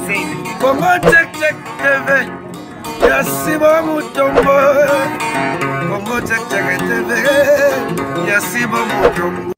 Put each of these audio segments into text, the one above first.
Congo Check Check TV ya Sibo Mutombo. Congo Check Check TV ya Sibo Mutombo.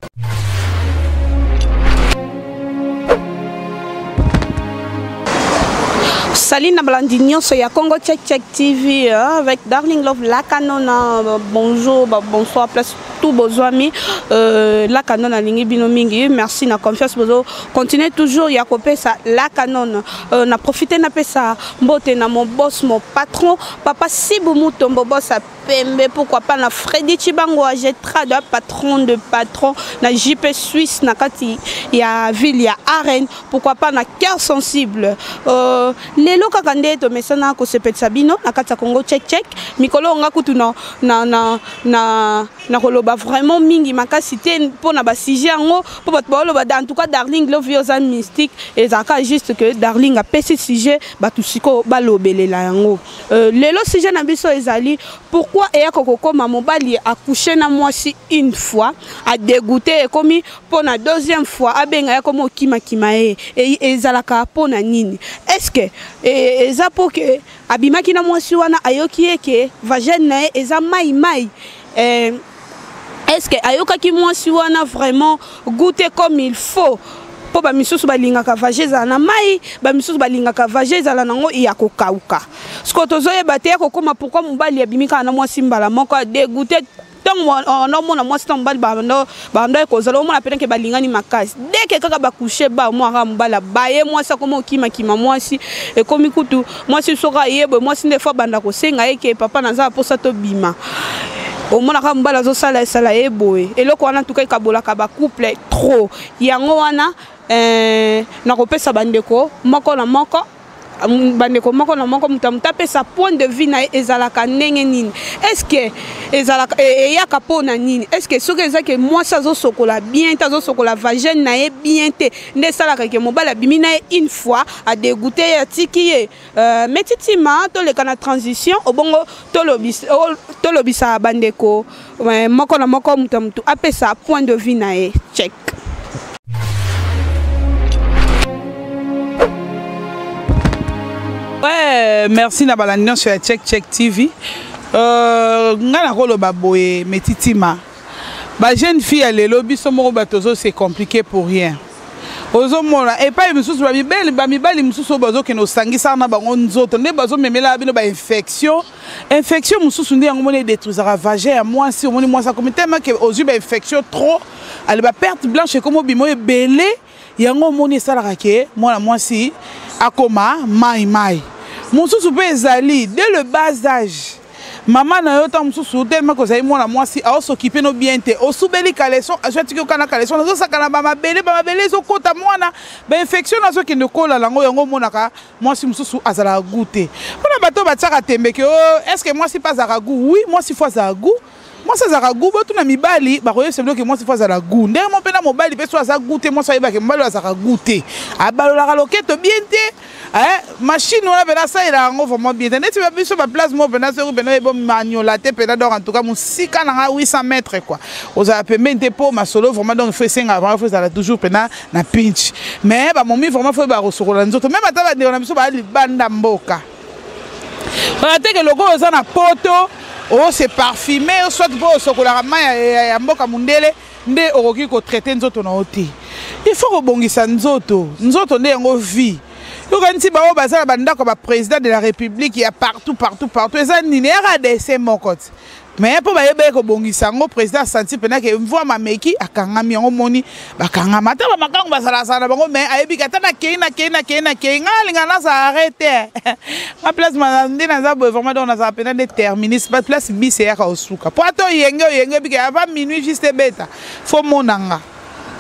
Salut na balandi nyonso ya Congo Check Check TV hein, avec Darling Love la Canona. Bonjour, bah, bonsoir, place tout bozwami euh, la Canon alingi bino mingi. Merci na confiance bozo continuer toujours ya kopesa la Canon. Euh, na profiter na pesa mbote na mon boss, mon patron, papa Sibu Mutombo boss pembe pourquoi pas na Freddy Chibango Agetrade patron de patron na JP Suisse na kati ya ville ya Arène pourquoi pas na cœur sensible euh, lelo kaka nde tomesana kosepelisa bino na kati ya Congo check check mikolo nga kutu na na na na na koloba vraiment mingi makasi te mpo na basujet yango mpo bato baoloba en tout cas Darling Love yo oza mystique ezalaka juste que Darling apesi sujet bato sikoyo balobelela yango. Euh, lelo sujet na biso ezali pourquoi eyaka kokoma mobali akouche na mwasi une fois adegoute ekomi mpo na deuxième fois abenga ye komi okimakima ye ezalaka mpo na nini? Est ce que eza mpo ke abimaki na mwasi wana ayoki ye ke vagin na ye eza mai mai? Eh, est-ce que ayokaki mwasi wana vraiment goûter comme il faut? Mpo bamisusu balingaka vagin ezala na mai, bamisusu balingaka vagin ezala nango ya kokauka. Sikoyo tozoyeba te ya kokoma pourquoi mobali abimi kaka na mwasi mbala moko adegoute. Ntango omona mwasi na mobali bando ekozala omona pene ke balingani makasi deke kaka bakushe ba mwaka mobali abaye mwasi akoma okimakima mwasi ekomi kutu mwasi soki ayebwe mwasi nde fo abanda kosenga ye ke papa naza mposa tobima omonaka mobali azosala esala ye boye eloko wana tuka ekabolaka bacouple trop yango wana eh, nakopesa bandeko moko na moko bandeko moko na moko moto moto apesa point de vue na ye ezalaka ndenge nini? Est-ce que ezalaka eyaka mpo na nini? Est-ce que soki eza ke mwasi azosokola bien te, azosokola vagin na ye bien te, nde esalaka ke mobali abimi na ye une fois adegoute ye atiki ye? Euh, metitima toleka na transition obongo tolobisa, tolobisa bandeko moko na moko moto moto apesa point de vue na ye. Check. Ouais, merci na balandi nyonso ya Check Check TV. Euh, nga nakoloba boye metitima ba jeune fille ya lelo biso moko bato ozo c'est compliqué pour rien. Ozomona epai misusu bamibali bamibali mosusu oyo bazokende osangisaka na bango nzoto nde bazomemela bino ba infection infection mosusu nde yango moni edétruisaka vagin ya mwasi. Omoni mwasi akomi tellement ke ozwi ba infection trop ale ba perte blanche ekomi obima oyo ebele yango omoni esalaka ke mwana mwasi akoma mai mai. Mosusu mpe ezali dès le bas âge mama na yo ntango mosusu tellement kozali mwana mwasi aosokipe no bien te, osubeli caleçon azwi atiki okana caleçon nazosakana bamabele bamabele ezokota mwana bainfection nazokende kolala yango yango omonaka mwasi mosusu azalaka goût te. Mpona bato batiaka tembe ke oh, est ce que mwasi mpe azalaka goût? Oui, mwasi fo azalaka goût, mwasi azalaka goût. Botuna mibali bakoyebisa bino ke mwasi fo azala goût. Ndenge mo mpe na mobali mpe so aza goût te, mwasi ayebake mobali oyo azalaka goût te, abalolaka loketo bien te. Eh, machine wana mpena asalelaka yango vraiment bien te. Neti biso baplace moko mpena soki mpena oyeba maniola te mpena donc en tout cas mosika na nga 800 mètres quoi ozala pembeni te mpo masolo vraiment donc faut esenga vraiment faut ezala toujours mpena na pinch. Mais bamomi vraiment faut oyeba kosokola nzoto meme ata bandeko na biso baya libanda mboka oya teke lokola oza na poto ose parfume soit mpo osokolaka mai ya mboka mondele nde okoki kotraite nzoto na yo te. Il faut kobongisa nzoto, nzoto nde yango vie. Yokanisi baoyo baza na bandako ya baprésident de la république ya partout partout partout eza nini eyaka dessin moko te mais mpo bayebaki kobongisa yango président asanti mpena ke mvua mameki akangami yango moni bakangama ata bamakango bazalazala na bango mais ayebi ke ata nakei nakei nakei nakei ngai alinga nazala arrete nga place nde naza boye vraiment donc nazala mpena nde terminus place bis eyaka osuka po ata oyenge oyenge ebike avant minuit juste ebeta fo mona nga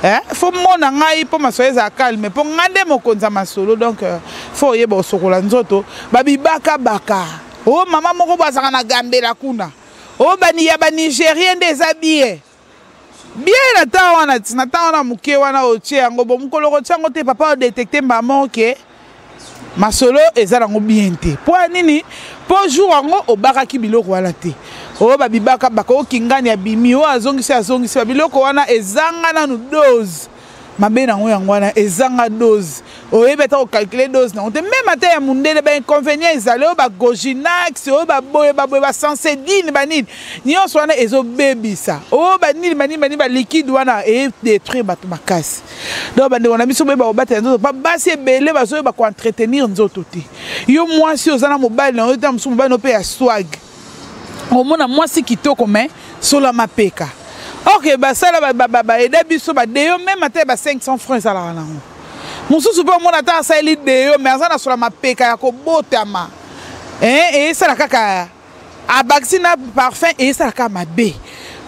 eh, fo mona ngai mpo masolo ezala calme mpo ngai nde mokonzi ya masolo donc fo oyeba osokola nzoto babibakabaka o mama moko bo azalaka na gambela kuna o bani ya banigérien nde eza bien bien na ntango wana ti na ntango wana moke wana otie yango bo mokolo kotia yango te papa odetecte mbama oke masolo eza nango bien te mpo ya nini mpo jour yango obakaki biloko wana te oyo babibaka baka okingani abimi oyo azongisi azongisi babiloko wana ezanga nanu dose mabe nango yango wana ezanga dose. Oyebi ata kocalcule dose nango te, meme ata ya mundele bainconvénient ezali, oyo bagoginax, oyo baboye baboye, basensedine, banini nyonso wana ezobebisa, oyo banini banini banini, baliquide wana edétruire bato makasi. Donc bandeko na biso, boyeba kobatela nzoto. Pa basi ebele bazoyeba koentretenir nzoto te. Yo mwasi oza na mobali na yo, ta mosusu mobali no mpe ya swag, omona mwasi kitoko mais solo mapeka. Ok, basala baeda biso badéo, même ata ya ba 500 francs ezalaka nango. Mosusu mpe omona ata asaleli déo, mais aza na solo mapeka ya kobotama, eyesala kaka abakisi na parfum, eyesala kaka mabe.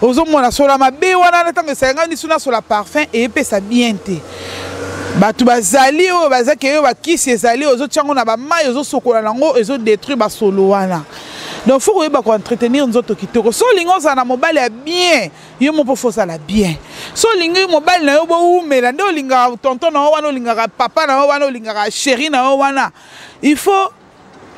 Ozomona solo mabe wana, ntango esalinga nisu na solo parfum, eyepesa bien te. Bato bazali oyo bazaki oyo bakisi ezali, ozotia yango na bamai, ozosokola nango, ezodétruire basolo wana. Donc faut koyeba koentretenir nzoto kitoko. So olingi ozala na mobali ya bien, yo mo mpo faut ozala bien. So olingi mobali na yo bowumela, nde olingaka tonton na yo wana, olingaka papa na yo wana, olingaka chéri na yo wana, il faut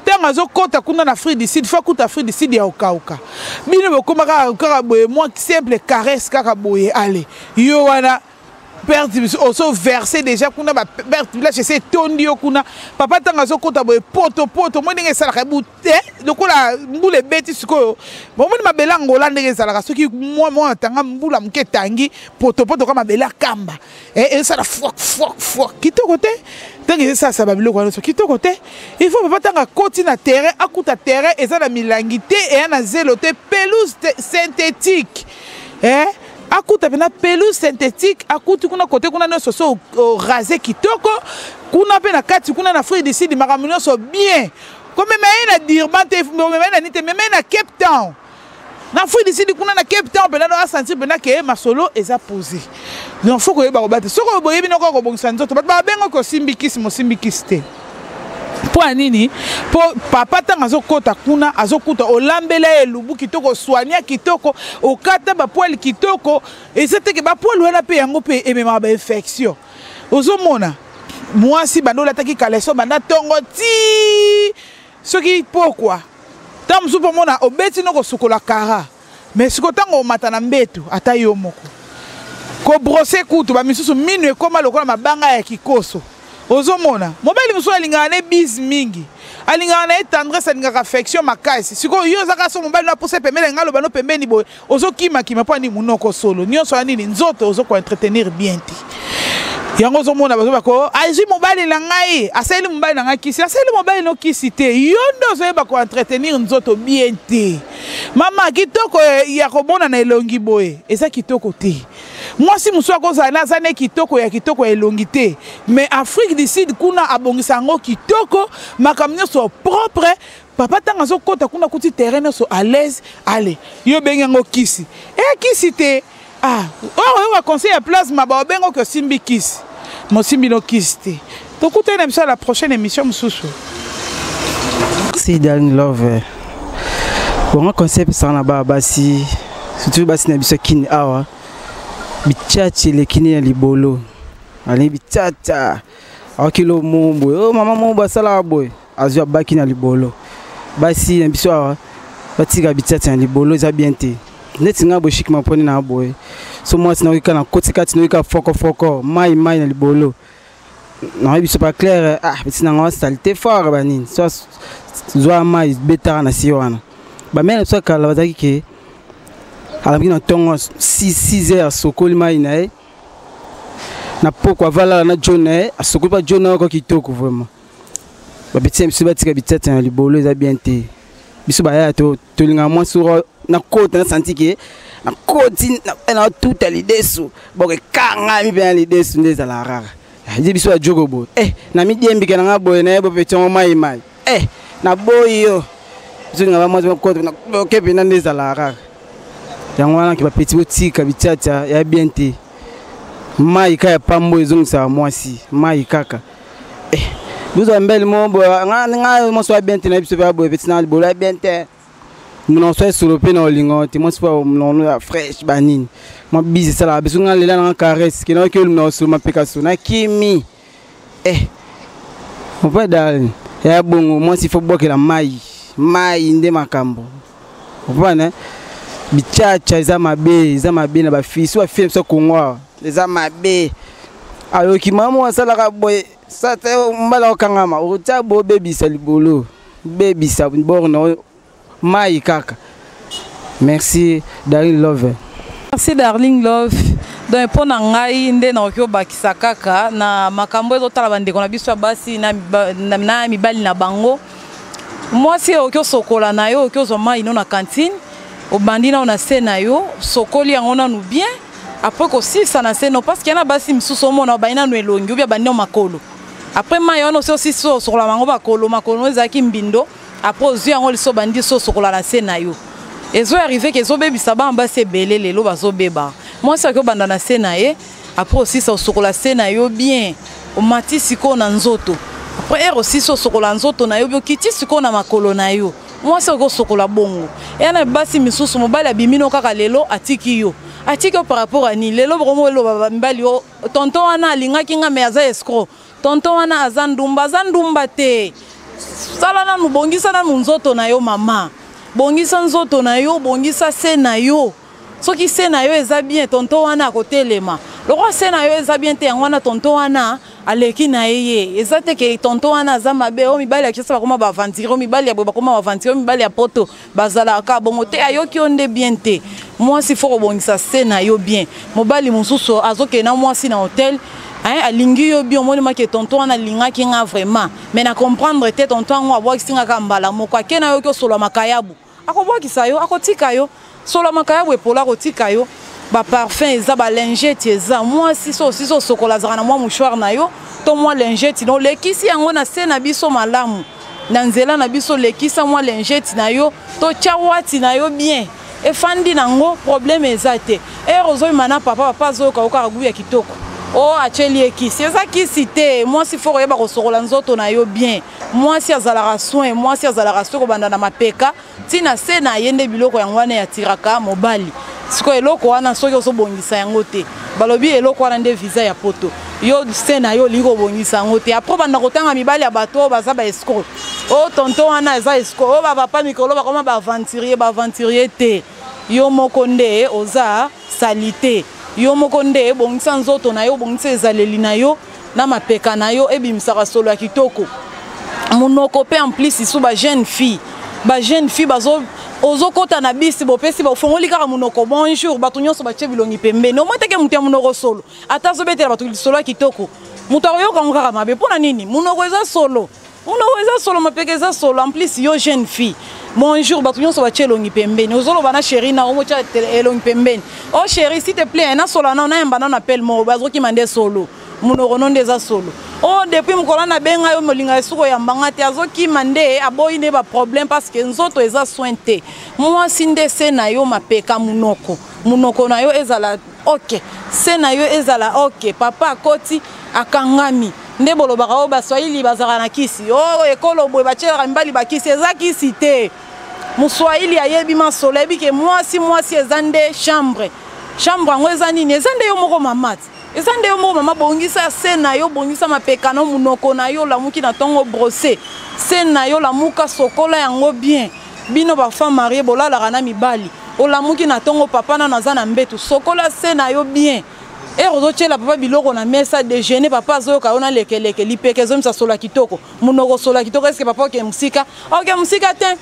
ntango azokɔta kuna na Afrique du Sud, faut akuta Afrique du Sud ya okauka. Bino bokóma kaka boye, mwa simple caresse kaka boye, ale yo wana perte oso verser déjà kuna, baperte blanche ese etondi yo kuna. Papa ntango azokɔta boye, poto poto, omoni ndenge esalaka te lokola mbula ebeti. Sikoyo omoni mabele Angola ndenge ezalaka, soki mwa mwa tanga mbula moke etangi, potopoto ka mabele akamba, ezosala fwak fwak fwak, kitoko te. Ntango ezosalasa babiloko wana nyonso, kitoko te. Il faut papa ntango akoti na terrain, akuta terrain eza na milangi te, eya na zelo te, pelouse synthétique, akuta mpena pelouse synthétique, akuti kuna kote kuna nyonso so orase kitoko kuna mpe na kati kuna na Afrique du Sud, makambo nyonso bien. Komema ye na Durban te, komema ye na nini te, mema ye na Cape Town, na Afrique du Sud kuna na Cape Town mpena, do asentir mpena ke masolo eza posé. Donc faut koyeba kobate. Soki boyebi noko kobongisa nzoto, bato babengaki osimbi kisi, mosimbi kisi te. Mpo ya nini? Mpo papa ntango azokɔta kuna, azokuta olambela ye elubu kitoko, oswania kitoko, okata bapoils kitoko. Eza teke bapoils wana mpe yango mpe ememaka bainfection. Ozomona mwasi banda olataki caleçon banda ntongo ti soki pokwa, ntango mosusu mpo omona obeti no kosukola kara, mais sikoyo ntango omata na mbeto, ata yo moko kobrosser kutu, bamisusu mino ekóma lokola mabanga ya kikoso. Ozomona mobali mosusu alingaka ne bise mingi, alingaka na ye tendresse, alingaka affection makasi. Sikoyo yo ozaka so mobali no apusa pembeni, alinga aloba no pembeni boye, ozokimakima. Mpo ani? Monoko solo nyonso ya nini? Nzoto ozokoentretenir bien te. Yango ozomona bazoba ko azwi mobali na ngai, asaleli mobali na ngai kisi. Asaleli mobali no kisi te, yo nde ozoyeba koentretenir nzoto bien te. Mama, kitoko ya komona na elongi boye eza kitoko te. Mwasi mosusu akozala na aza ne kitoko ya kitoko ya elongi te, mais Afrique du Sud kuna abongisa yango kitoko, makambo nyonso propre. Papa ntango azokɔta kuna, kuti terrain nyonso à l'aise. Ale yo obengi yango kisi, eya kisi te. Ah, oyo oyoka conseil ya plasma, baobenga oki osimbi kisi, mosimbi no kisi te. Tokutani na biso à la prochaine émission mosusu. Merci, Darling Love. Bongo conseil epesaka na baa basi, surtout basi na biso kini awa, bitiati elekini ya libolo, alingi bitiata, akilo mo boye, o mama mo boye asalaka boye, azwi abaki na libolo. Basi na biso awa batika bitiati na libolo, eza bien te. Neti ngai boye, shikima mponi na boye, so mwasi nayoki na koti kati, nayoki fokofoko, mai mai na libolo, nayebi biso pas clair. Ah, beti nanga saleté fort banini, so zwa mai betaka na si wana. Bamere na biso ya kala bazalaki ke alabaki na ntongo 6 heures, asokoli mai na ye, na poko avalala na jo na ye, asokoli mpa jo na ye oko kitoko vraiment. Babeti na biso batika bitiati na libolo, eza bien te. Biso bayaya tolingaka mwasi nakota nasanti ke nakoti natuta lidesu, boko ekangami mpe na lidesu nde ezala rara. Ezi biso ya joko boye, na midiembike nanga boye, nayebo mpe tiongo mai mai, naboyi yo. Biso linga bamwasi bakota oke mpena nde ezala rara. Yango wana ke bapeti botika bitiatia ya bien te. Mai ka ya pambo ezongisaka mwasi mai kaka. Biso mbele mo boye, nga mwasi wa bien te na biso mpe boye, peti na libolo ya bien te, monoko so esolo mpe na olingo te. Mwasi mpo monoko ya fresh banini, mwa bise esalaka biso. Nga lela nanga caresse ke nayoki olumna osolo mapeka so nakimi. Mopa darling ya bongo, mwasi faut bwakela mai mai nde makambo opana. Bichacha eza mabe, eza mabe na bafille, so bafille na biso Kongo awa eza mabe. Ayoki mama asalaka boye. Sate mbala okangama otia bobebisa libolo bebisa borno mai kaka. Merci Darling Love. Merci Darling Love. Donc mpo na ngai nde nakoki obakisa kaka na makambo ezotala bandeko na biso ya basi na, na, na mibali na bango. Mwasi okoki osokola na yo, okoki ozwa mai no na cantine, obandi nao na se na yo, sokoli yango nanu bien après kosilisa na se no, parce que yana basi misusu omona obandi nanu elongi ou bien obandi nanu makolo, après mai wana osi osilisi osokola bango makolo, makolo ezalaki mbindo, après ozwi yango liso obandi so osokola na se na yo. Ezo arrive ke ezobebisa bana basi ebele lelo bazobeba. Mwasi akoki obanda na se na ye, après osisa osokola se na yo bien, omati sikoyo na nzoto, après heure osisi osokola nzoto na yo bien, okiti sikoyo na makolo na yo. Mwasi akoki osokola bongo. Eya na basi misusu mobali abimi no kaka lelo atiki yo, atiki yo par rapport à nini? Lelo bokomoloba mibali o tonton wana alingaki nga mais aza escroc, tonton wana aza ndumba, aza ndumba te. Sala nanu, bongisa nanu nzoto na yo mama, bongisa nzoto na yo, bongisa se na yo. Soki se na yo eza bien, tonton wana akotelema. Lokola se na yo eza bien te, yango wana tonton wana aleki na ye ye. Eza te ke tonton wana aza mabe, oyo mibali ya Kinshasa bakoma ba aventurier, oyo mibali ya boye bakoma ba aventurier, oyo mibali ya poto bazalaka bongo te. Ayoki yo nde bien te. Mwasi faut kobongisa se na yo bien. Mobali mosusu azokende na mwasi na hotel, hein, alingi yo bien, omoni make tonton wana alingaki nga vraiment, mais na comprendre te tonton yango abwakisi nga kaka mbala moko, ake na yoki osolola makayabu, akobwakisa yo, akotika yo. Solola makayabu epola, akotika yo. Ba parfum eza, ba lingette eza. Mwasi so osisi osokola azalaka na mwa mouchoir na yo to mwa lingette na olekisi yango na se na biso malamu, na nzela na biso lekisa mwa lingette na yo to tia wati na yo bien, efandi nango, problème eza te. Ere ozoyima na papa, papa azoyoka yo kaka goût ya kitoko, o atieli ye kisi, eza kisi te. Mwasi faut koyeba kosokola nzoto na yo bien. Mwasi azalaka soin, mwasi azalaka soin kobanda na mapeka ntina se na ye nde biloko yango wana ya tiraka mobali. Sikoyo eloko wana soki ozobongisa yango te, balobi eloko wana nde visa ya poto, yo se na yo olingi kobongisa yango te, après banda kotanga mibali ya bato oyo baza ba escroc, oyo tonton wana eza escroc, oyo bapapa mikolo bakoma ba aventurier, ba aventurier te. Yo moko nde oza salite, yo moko nde bongisa nzoto na yo, bongisa ezaleli na yo na mapeka na yo, ebimisaka solo ya kitoko. Monoko pe en plus isu ba jeune fille, ba jeune fille bazo ozokota na bisi, bopesi bofongoli kaka monoko bonjour, bato nyonso batie bilongi pembeni, omoi teke moto ya monoko solo, ata azobetela bato lisolo ya kitoko, moto akoyoka yango kaka mabe. Mpo na nini? Monoko eza solo, monoko eza solo, mapeka eza solo. En plus yo jeune fille bonjour, bato nyonso batie elongi pembeni, ozoloba na chéri na omotia elongi pembeni, oh chéri s'il te plaît, nasola nao nayamba nao na appel moko, bazokima nde solo, monoko no nde eza solo. Oh depuis mokolo nabenga yo molinga esuki oyamba nga te, azokima nde aboyi nde ba problème, parce que nzoto eza soin te. Mwasi nde se na yo mapeka, monoko, monoko na yo ezala ok, se na yo ezala ok. Papa akoti akangami nde bolobaka oyo baswahili bazalaka na kisi, oyo ekolo boye batielaka mibali bakisi, eza kisi te. Moswahili ayebi masolo, ayebi ke mwasi, mwasi eza nde chambre, chambre yango eza nini? Eza nde yo moko mama, eza nde yo moko mama. Bongisa se na yo, bongisa mapeka na monoko na yo, olamuki na ntongo brosse se na yo, lamuka sokola yango bien. Bino ba femme mariée bolalaka na mibali, olamuki na ntongo papa nano aza na mbetu, sokola se na yo bien. Ere ozotiela papa biloko na mesa déjeuner, papa azoyoka yo na lekeleke, lipeka ezomisa solo kitoko, monoko solo kitoko. Eske papa oke mosika? Oke mosika te.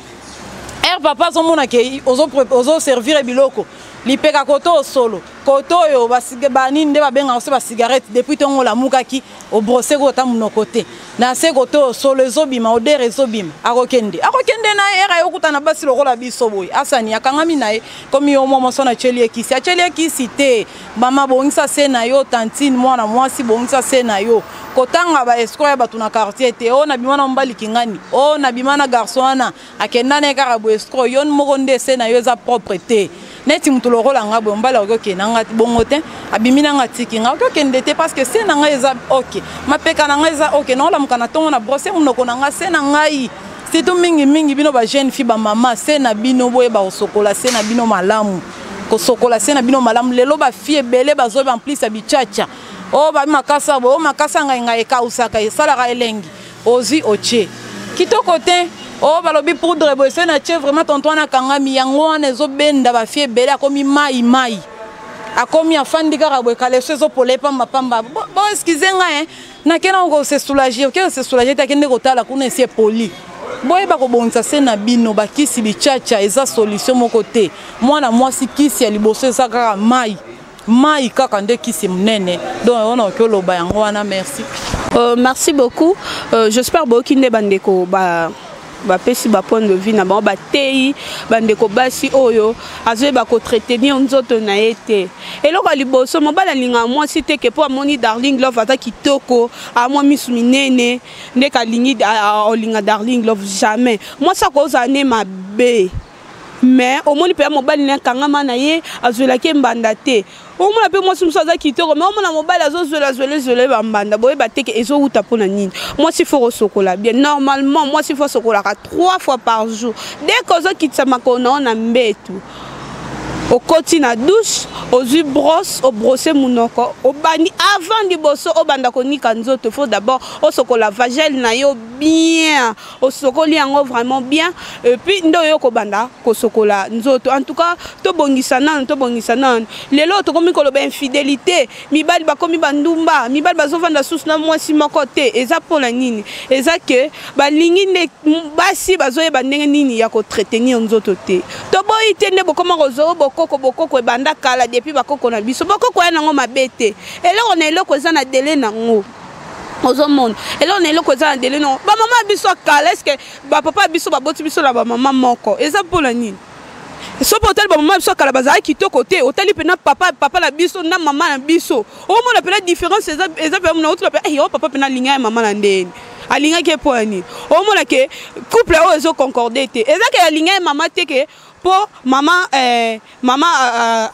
Ere papa azomona ke ozoservir biloko, lipeka koto osolo koto oyo banini nde babengaka so basigarete, depuis ntongo olamukaki obrose ko ata monoko te, na se koto oyo solo ezobima, odeur ezobima, akokende, akokende na ye. Ere ayokutana basi lokola biso boye, asani akangami na ye komi yo mwa mwasi wana atieli ye kisi, atieli ye kisi te. Mama bongisa se na yo, tantine mwana mwasi bongisa se na yo, kotanga ba escroc ya bato na quartier te. Oyo nabima na mobali kingani, oyo nabima na garçon wana akenda na ye kaka boye escroc, yo moko nde se na yo eza propre te. Neti moto lokola nga boye, mobali akoki okende na nga bongo te, abimi na nga atiki nga, akoki okende te, parce que se na ngai eza ok, mapeka na ngai eza ok, naolamuka na ntongo na brosse monoko na nga, se na ngai surtout mingi mingi bino ba jeune fille ba mama, se na bino boyeba kosokola se na bino malamu, kosokola se na bino malamu. Lelo ba fille ebele bazoyeba en plus ya bichacha, oyo babi makasa boye, oyo makasa ngai ngai ekausaka esalaka elengi, ozwi otie kitoko te, oyo balobi poudre boye, se na tie vraiment tonton wana akangami, yango wana ezobenda ba fille ebele, akomi mai mai. Akomi afandi kaka boye, kaleso ezopola ye pambapamba. Bo excuse ngai, nakenda kose soulager, oke se soulager te, akende kotala kuna esi epoli. Boyeba kobongisa se na bino. Bakisi bichacha eza solution moko te. Mwana mwasi, kisi ya liboso eza kaka mai, mai kaka nde kisi monene. Donc wana oki oloba yango wana. Merci. Merci beaucoup. J'espère boyoki nde bandeko ba bapesi bapoint de vue na bango, bateyi bandeko basi oyo azoyeba koentretenir nzoto na ye te. Eloko ya liboso, mobali alingaka mwasi te ke mpo amoni Darling Love aza kitoko, amwa misu minene, ndeke alingi olinga Darling Love. Jamais. Mwasi akozala ne mabe, mais omoni mpenza mobali na akangama na ye, azwelaki ye mbanda te. Omona mpe mwasi mosusu aza kitoko, mais omona mobali azozwela zwela bambanda. Boyeba te ke ezowuta mpona nini. Mwasi faut kosokola bien. Normalement mwasi faut asokolaka trois fois par jour. Dès que ozokitisa makolo na yo na mbetu, okoti na douche, ozwi brosse, obrosser monoko, obandi. Avant liboso obanda konika nzoto, faut d'abord osokola vagin na yo bien. Osokoli yango vraiment bien, et puis nde oyo kobanda kosokola nzoto. En tout cas, tobongisa nanu, tobongisa nanu. Lelo tokomi koloba infidélité, mibali bakomi bandumba, mibali bazovanda susu na mwasi moko te. Eza mpona nini? Eza ke balingi nde basi bazoyeba ndenge nini ya koentretenir nzoto te. Toboyi te nde bokoma kozwa bokoko. Bokoko ebanda kala, depuis bakoko na biso. Bokoko ya nango mabe te. Eloko na eloko eza na délai nango. Ozomona, eloko na eloko eza na délai nango. Bamama ya biso ya kala, est-ce bapapa ya biso baboti biso na bamama moko? Eza mpona nini? So mpe otali bamama biso ya kala, bazalaki kitoko te. Otali mpena papa na biso na mama na biso, omona mpena différence eza mpena mona. Otuna mpe yo papa mpena alinga ya mama na ndeni, alingaki ye mpo ya nini? Omona ke couple oyo ezoconcorde te. Eza ke alinga ye mama te ke mpo mama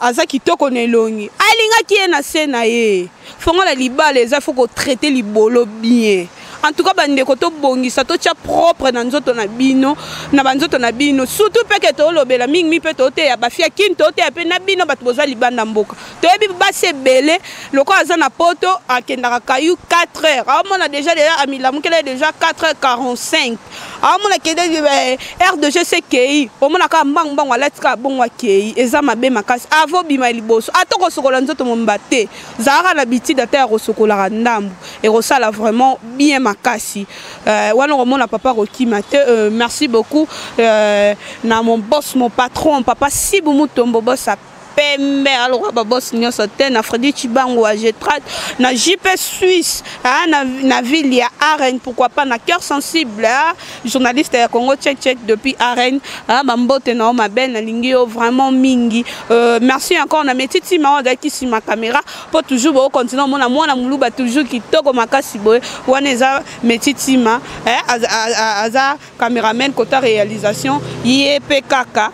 aza kitoko na elongi. Alingaki ye na se na ye. Fongola libala eza faut kotraiter libolo bien. En tout cas, bandeko, tobongisa, totya propre na nzoto na bino, na banzoto na bino surtout. Mpe ke toolobela mingi mpe tooteya bafia kini, tooteya mpe na bino bato boza libanda mboka. Toyebi basi ebele, lokola aza na poto, akendaka kayu 4 heures, aomona déjà amilamukela déjà 4 heures 45, aomona kende heure de jeu sekei, omona kaka mbangu mbangu alati kaka bongo, akei. Eza mabe makasi. Avo bima liboso, ata kosokola nzoto momba te, zalaka na bitide ata ya kosokolaka ndambu, ekosala vraiment bien makasi. Wana okomona papa kokima te. Merci beaucoup na mon boss, mon patron, papa Sibu Mutombo, boss pembe aloka baboss nyonso te, na Fredi Chibango ya Getrat, na JP Suisse, ah, na ville ya Arène, pourquoi pas na Cœur Sensible, ah, journaliste ya Congo Check Check depuis Arène, ah, bambote na yo mabe, nalingi yo vraiment mingi. Merci encore na Metiti Mao, azalaki nsima caméra mpo toujours bokontinue omona mwana moluba toujours kitoko makasi boye. Wana eza Metitima, eh, aza cameraman kota réalisation ye mpe kaka.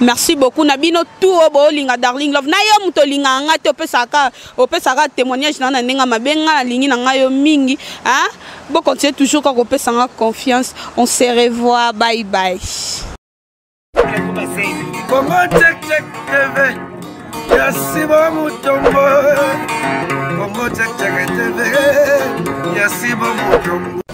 Merci beaucoup na bino tout oyo boolinga Darling Love. Na yo moto olingaka nga te, opesaka témoignage na na ndenge mabe, nga nalingi na ngai yo mingi. Bocontinue toujours kaka kopesa nga confiance. On se revoit, bye bye. Congo Check Check TV ya Sibo Mutombo, Congo Check Check TV ya Sibo Mutombo.